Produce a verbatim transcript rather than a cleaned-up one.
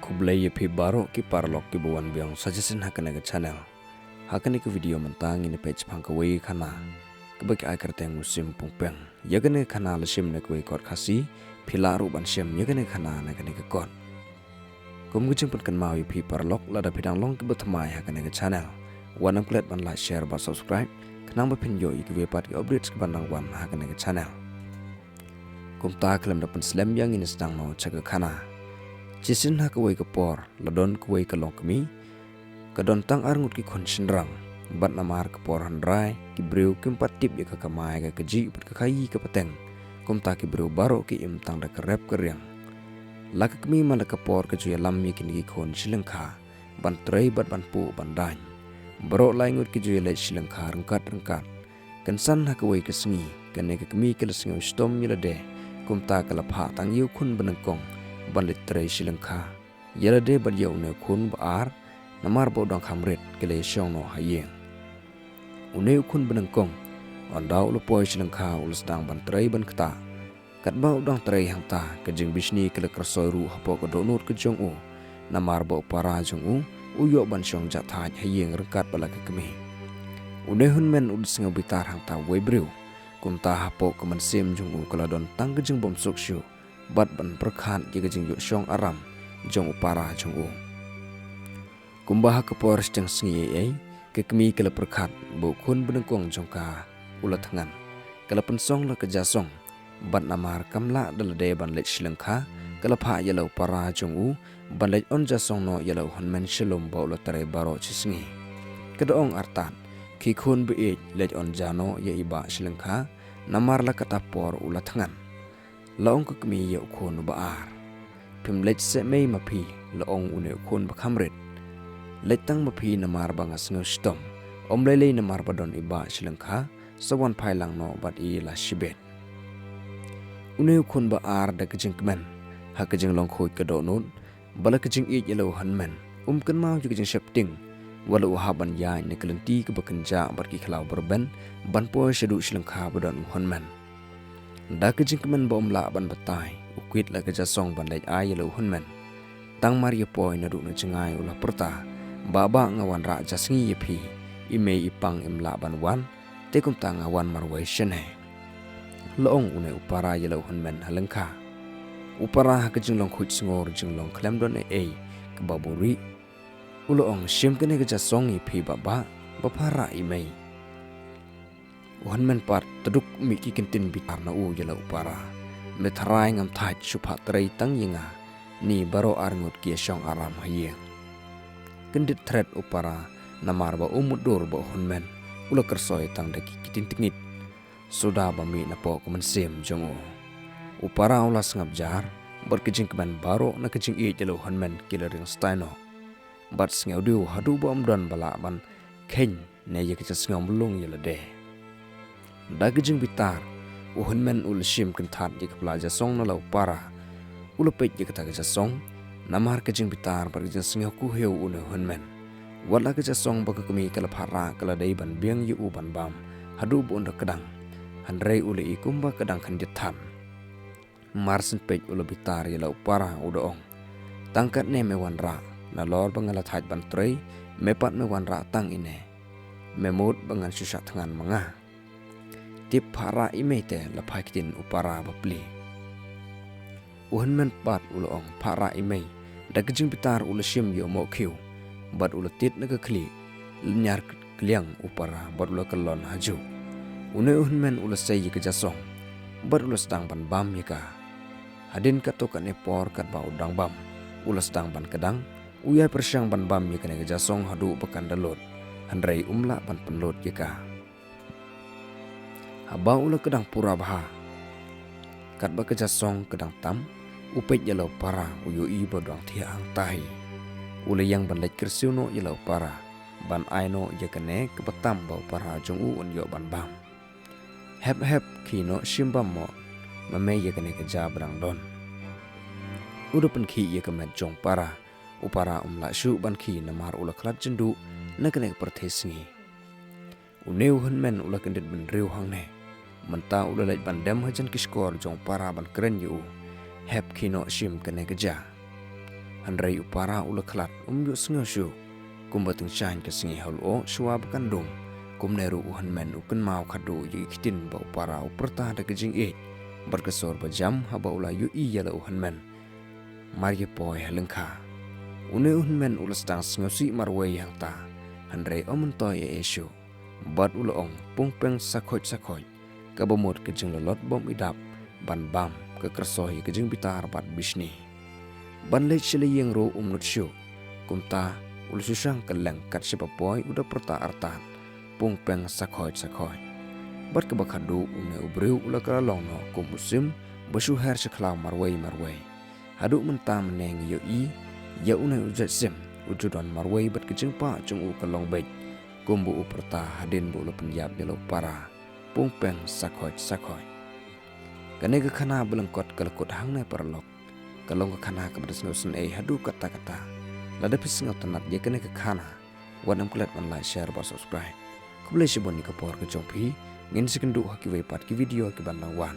Khublei ïa phi baroh ki paralok kiba wan biang suggestion ha kane ka channel. Ha kane ka video mynta ngin ïa peit shaphang kawei ka khana kaba ki ai kyrteng U Sim Pungpeng. Ïa kane ka khana la shim na kawei kot Khasi, phi lah ruh ban shem ïa kane ka khana na kane ka kot. Kum ka jingpynkynmaw ïa phi paralok, lada phi dang long kiba thymmai ha kane ka channel, wat nym klet ban like, share bad subscribe khnang ba phin ïoh ïa kiwei pat ki updates kiban dang wan ha kane ka channel. Kumta khlem da pynslem ïa ngin sdang noh sha ka khana. Shisien ha kawei ka por la don kawei ka longkmie, ka don tang arngut ki khun shynrang. Bad namar ka por hynrai, ki briew kim pat tip ïa ka kamai ka kajih bad ka khaïi ka pateng. Kumta ki briew baroh ki im tang da ka rep ka riang. La ka kmie man la ka por ka ju ïalam ïa kine ki khun shi lyngkha ban trei bad ban puh ban daiñ. Baroh lai ngut ki ju ïaleit shi lyngkha ryngkat ryngkat. Kynsan ha kawei ka sngi, kane ka kmie ka la sngew shitom ïa lade, kumta ka la phah tang ïa u khun banyngkong ban leit trei shi lyngkha. Ïa lade bad ïa une u khun ba ar, namar ba u dang kham rit, ki la ïa shong noh ha ïing. Une u khun banyngkong, ynda u la poi shi lyngkha u la sdang ban trei ban ktah. Katba u dang trei hangta, ka jingbishni ka la kyrsoi ruh hapoh ka dohnud ka jong u. Namar ba u para jong u u ïoh ban shong jahthait ha ïing ryngkat bad la ka kmie. Une u hynmen u da sngew bitar hangta uwei briew. Kumta hapoh ka mynsiem jong u ka la don tang ka jingbymsuk shuh bad ban pyrkhat ïa ka jingïoh shong aram jong u para jong u. Kumba ha ka por shiteng sngi ei ei, ka kmie ka la pyrkhat ba u khun banyngkong jong ka u la thngan. Ka la pynsong la ka jasong, bad namar kam lah da lade ban leit shi lyngkha, ka la phah ïa la u para jong u ban leit on jasong noh ïa la u hynmen sha lum ba u la trei baroh shi sngi. Ka da ong artat, khie khun ba ïeit, leit on ja noh ïa i bah shi lyngkha, namar la kata por u la thngan. La ong ka kmie ïa u khun uba ar. Phim leit seh mei ma phi, la ong une u khun ba kham rit. Leit tang ma phi namar ba nga sngew shitom. Ym lei lei namar ba don i bah shi lyngkha, sa wan phai lang noh bad i la shibit. Une u khun ba ar da ka jingkmen ha ka jinglong khuid ka dohnud, ba la ka jingïeit ïa la u hynmen, um kynmaw ïa ka jingsheptieng, wat la u hap ban ïaid na ka lynti kaba kynjah bad ki khlaw ba rben, ban poi shaduh shi lyngkha ba don u hynmen. Da ka jingkmen ba um lah ban batai, u kwit la ka jasong ban leit ai ïa la u hynmen. Tang mar ïa poi naduh na jngai u la pyrta, "Bah bah, nga wanrah ja sngi ïa phi, i mei i pang im lah ban wan, te kumta nga wan marwei shane." La ong une u para ïa la u hynmen ha lyngkha. U para ha ka jinglong khuid sngur, jinglong khlem don ei ei kaba buhrieh, u la ong, "Shim kane ka jasong ïa phi bah bah, ba pha rah i mei." U hynmen pat tduk mih ki kyntien bitar na u ïa la u para. "Me tharai ngam thait, shu phah trei tang ïa nga, ni baroh arngut ki ïa shong aram ha ïing." Kyndit thret u para, namar ba um mutdur ba u hynmen u la kyrsoi tang da ki kyntien tngit suda ba mih napoh ka mynsiem jong u. U para u la sngap jar, bad ka jingkmen baroh na ka jingïeit ïa la u hynmen ki la riang stai noh. Bad sngewdiaw haduh ba um don ba lah ban kheiñ ne ïa ka jingsngew mlung ïa lade. Da ka jingbitar, u hynmen u la shim kynthat ïa ka pla jasong na la u para. U la peit ïa kata ka jasong, namar ka jingbitar bad ka jingsngew khuhiew une u hynmen. Wat la ka jasong ba ka kmie ka la phah rah ka la dei ban biang ïa u ban bam haduh ba un da kdang. Hynrei u la i kumba ka dang khyndiat than. Mar shen peit u la bitar ïa la u para, u da ong, "Tang katne me wanrah, nalor ba nga la thait ban trei, me pat me wanrah tang ine. Me mut ba ngan shu shah thngan ma nga. Tip, phah rah i mei te," la phai ktien u para ba plie. U hynmen pat u la ong, "Phah rah i mei." Da ka jingbitar u la shim ïa u mohkhiew bad u la tied na ka khlieh, lynñiar kliang u para bad u la kyllon ha juh. Une u hynmen u la sei ïa ka jasong bad u la sdang ban bam ïa ka. Hadien katto katne por katba u dang bam, u la sdang ban kdang, u ïai pyrshang ban bam ïa kane ka jasong haduh ba kan da lut, hynrei um lah ban pynlut ïa ka. Haba u la kdang pura bha, katba ka jasong ka dang tam, u peit ïa la u para, u ïohi ba u dang thiah hangtai. U la ïeng ban leit kyrsiew noh ïa la u para, ban ai noh ïa kane kaba tam ba u para jong u un ïoh ban bam. "Hep hep, khie noh shim bam mo ma me ïa kane ka ja ba dang don." U da pynkhih ïa ka met jong u para. U para um lah shuh ban khie namar u la khlad jynduh na kane ka pyrthei sngi. Une u hynmen u la kyndit bynriew hangne. Mynta u la leit ban dem hajan ki shkor jong u para ban kren ïa u, "Hep khie noh shim kane ka ja." Hynrei u para u la khlad, um ïohsngew shuh. Kumba tyngshaiñ ka sngi ha u lyoh shuwa ba kan dum, kumne ruh u hynmen u kynmaw khadduh ïa ki ktien ba u para u pyrta da ka jingïeit bad ka sur ba jam haba u la ïohi ïa la u hynmen mar ïa poi ha lyngkha. Une u hynmen u la sdang sngewsih marwei hangta, hynrei um myntoi ei ei shuh. Bad u la ong, pung peng sakhoit sakhoit, kaba mut ka jinglalot bym idap ban bam, ka kyrshoi ïa ka jingbitar bad bishni. Ban leit sha la ïing ruh um nud shuh. Kumta u la shu shang kylleng kat shaba poi u da pyrta artat, pung peng sakhoit sakhoit. Bad kaba khadduh une u briew u la kylla long noh kum u sim ba shu her sha khlaw marwei marwei. Haduh mynta mynne ngi ïohi ïa une u jait sim, u ju don marwei bad ka jingpah jong u ka long beit, kumba u pyrta hadien ba u la pynïap ïa la u para, pung peng sakhoit sakhoit. Kane ka khana ba lyngkot ka la kut hangne paralok, ka long ka khana kaba da sngewsynei haduh katta katta. Lada phi sngewtynnat ïa kane ka khana, wat nym klet ban like, share bad subscribe. Khublei shibun ïa ka por ka jong phi, ngin sa ïakynduh ha kiwei pat ki video kiban dang wan.